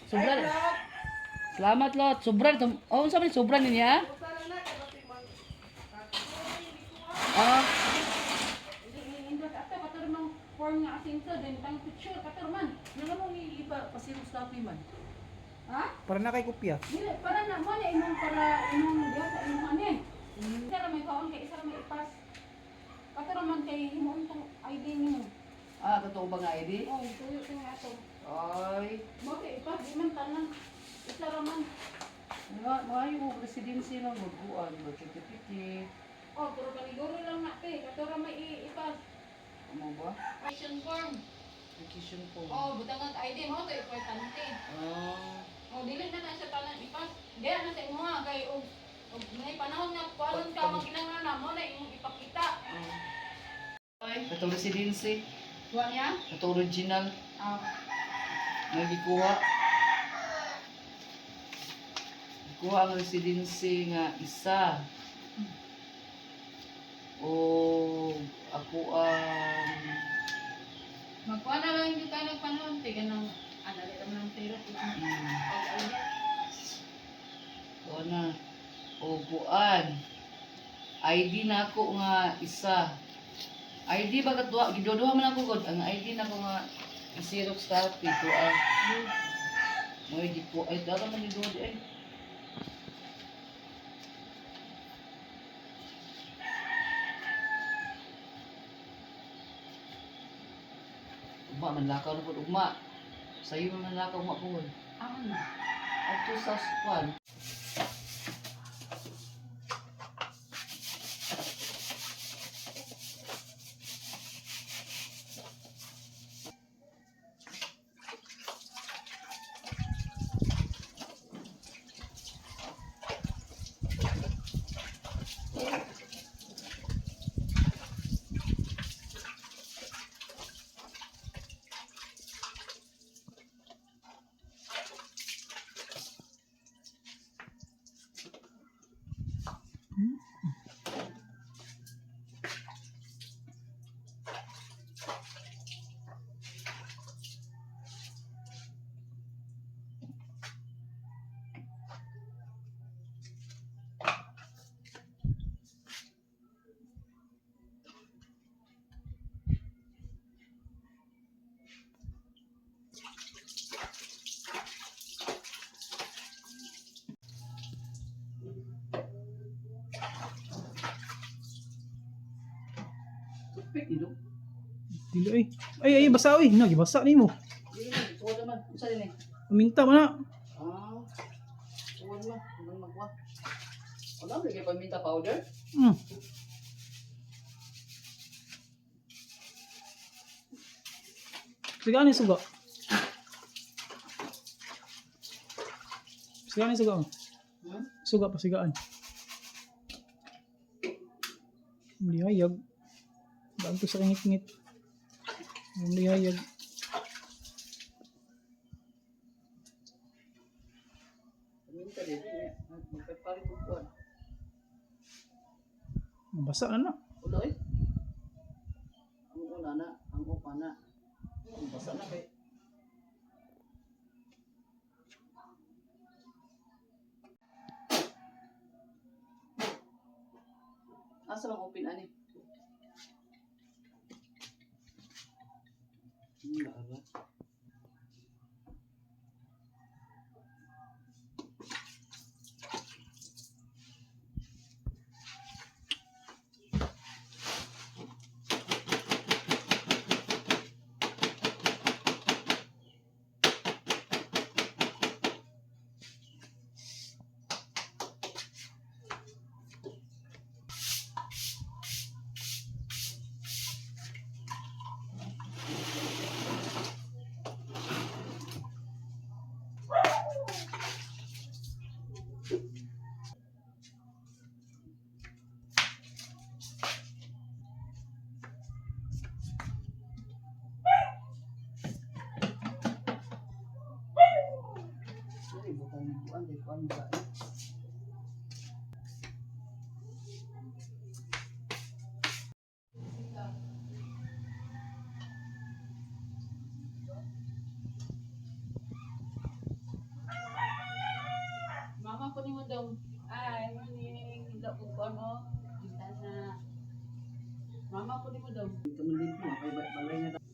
Sobra. Salamat, Lot. Sobra ito. Oh, unsa man sobra niya? Ah, Hindi ato katur mang form nga asinso din pang picture katur man. nga mo ipa pasirong copy man. Ha? Para na kay kopya. Dili para na mo na imong para imong diha sa imong ani. Isa ra may kaon kay isa ra may ipas. Katur man kay himuon tong ID nimo. Ah, totoo ba nga ID? Oh, tuyo ko nga ato. Ay, Mo kay ipas di man tanan. Isa ra man. nga maayo ko residency man magkuan, birth certificate. Oh, pero paniguro lang na te, katur ra may ipas. Ano ba? Application form. Application form. Oh, butang ang ID mo to importante. Ah, Oh, dili na na siya tanan ipas. Diha na sa imo ha kay og og may panahon nga kuanon ka magkinahanglan na mo na imong ipakita. Ay, katong residency, Kuha niya? katong original Ah, nga gikuha. Gikuha ang residency nga isa. O ako ang magkuha na lang yung tayo ng panahon, tiga ng ano, dali naman ng pera. Kuha na. O kuan. ID na ako nga isa. ID ba katwa giduduha man ako god ang ID na ako nga i-xerox copy ko ah. Moy di ko ay dara man ni duha di ay. Ugma man lakaw na pud ugma. Sayo man lakaw ugma pud. Ano? Ato sa kwan. Toothpick dito. Dili ay. Ay ay basa oy. Na gibasa nimo. Dili man, tuwa naman. Unsa din eh? Paminta man na. Ah. Tuwa naman. Ano magwa? Wala lagi paminta powder. Sigaan ni suga. Sigaan ni suga. Oh. Hmm? Suga pa sigaan. Lihayag. Daan to sa kingit-ngit. Lihayag. Paminta din. Magpapalit ko kuan. Mabasa na na. Wala eh. Ang una na, ang upa na. Ang basa na kay. Asa bang open ani? Wala ba? Sorry, bukang buwan, di ko ano ba? ni mo daw. Ay, morning. Hila ko ko ano. Kita na. Mama po ni mo daw. Ito man din po, kay balay na.